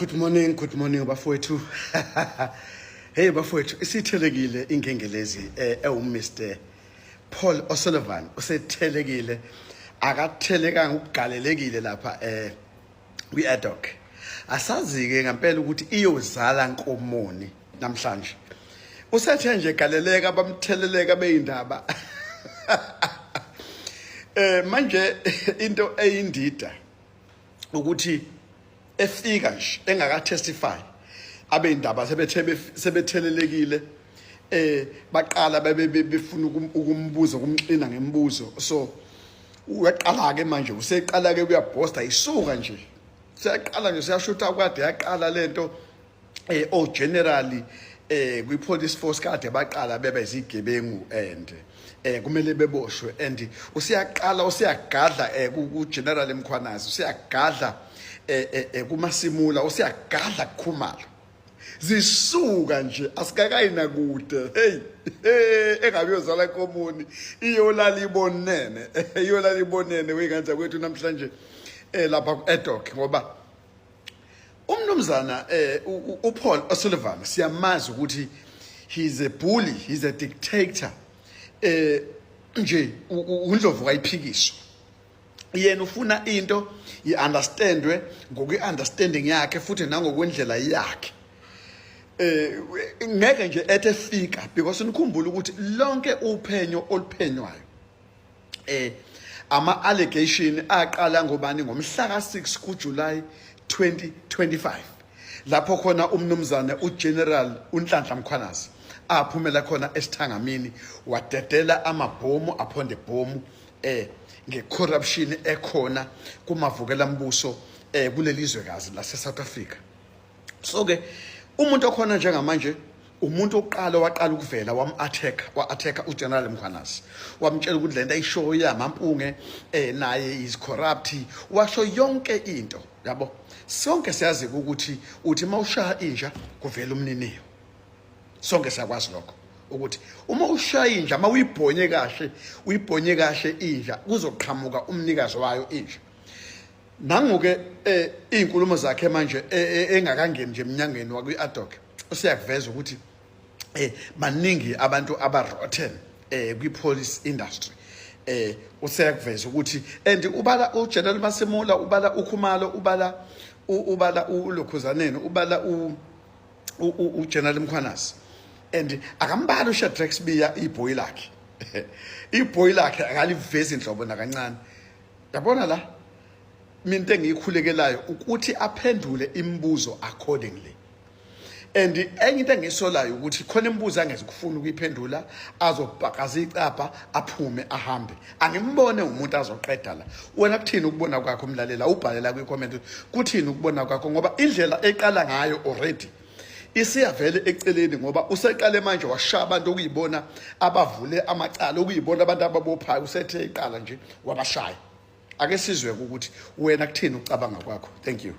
Good morning, good morning bafowethu. Hey bafowethu, isithelekile ingengelezi ewu Mr Paul O'Sullivan usethelekile, akathelekanga, ukugalelekile lapha kwi ad hoc. Asazi ke ngempela ukuthi iyozala nkomoni namhlanje. Usethe nje galeleka, bamtheleleka beyindaba. Manje into eyindida ukuthi efika nje engaka testify, abe indaba sebethe sebethelelekile, baqala bebe befuna ukumbuza, ukumxina ngemibuzo. So uyaqala ke manje, useqala ke uyabhosta, isuka nje siyaqala nje, siyashutha kade yaqala lento. O general kwi police force kade baqala bebe izigebengu and kumele beboshwe, and usiyaqala usiyagadla ku General Mkhwanazi, usiyagadla kuMasimula, usiyagadla kuKhumalo. Zisuka nje, asikakayi nakude. Hey, engabe yozala komuni, iyolala ibonene, iyolala ibonene weyingane kwethu namhlanje lapha ku ad hoc, ngoba umnumzana uPaul O'Sullivan siyamazi ukuthi he's a bully, he's a dictator, nje undlovu kayiphikiswa. Yena ufuna into i-understandwe ngokwi-understanding yakhe futhi nangokwendlela yakhe. Ngeke nje ethe efika, because nikhumbule ukuthi lonke uphenyo oluphenywayo, ama allegation aqala ngobani? Ngomhla ka6 kuJuly 2025, lapho khona umnumzane uGeneral uNhlanhla Mkhwanazi aphumela khona esithangamini, wadedela amabhomu aphonde bhomu ngecorruption ekhona kumavukela mbuso kuleli zwekazi lase South Africa. So ke umuntu okhona njengamanje, umuntu oqala waqala ukuvela wam-attack, wa-attack uGeneral Mkhwanazi, wamtshela ukuthi lento ayishoyo yamampunge, naye is corrupt, washo yonke into yabo. Sonke siyazi ukuthi uthi mawushaya inja kuvela umniniyo. Sonke siyakwazi lokho, ukuthi uma ushaya inja, uma uyibhonye kahle, uyibhonye kahle inja, kuzoqhamuka umnikazi wayo inja. Nangu-ke iy'nkulumo zakhe manje engakangeni nje emnyangweni wakwi-ad hoc, usiyakuveza ukuthi baningi abantu aba-rotten kwi-police industry. Useyakuveza ukuthi and ubala uGeneral Masimula, ubala uKhumalo, ubala uLokhuzaneni, ubala uGeneral Mkhwanazi, and akambali uShadrack Sibiya, ibhoyi lakhe. Ibhoyi lakhe akalivezi inhlobo nakancane. Yabona la, mina into engiyikhulekelayo ukuthi aphendule imibuzo accordingly, and enye into engiyisolayo ukuthi khona imibuzo angeze kufuna ukuyiphendula, azobhakaza icapha, aphume ahambe. Angimbone umuntu azoqeda la. Wena kuthini ukubona kwakho, umlalela? Ubhalela kwi-comment, kuthini ukubona kwakho? Ngoba indlela eqala ngayo already isiyavele eceleni, ngoba useqale manje washaya abantu okuyibona abavule amacala, okuyibona abantu ababophayo. Usethe iqala nje wabashaya. Ake sizwe ukuthi wena kuthini ukucabanga kwakho. Thank you.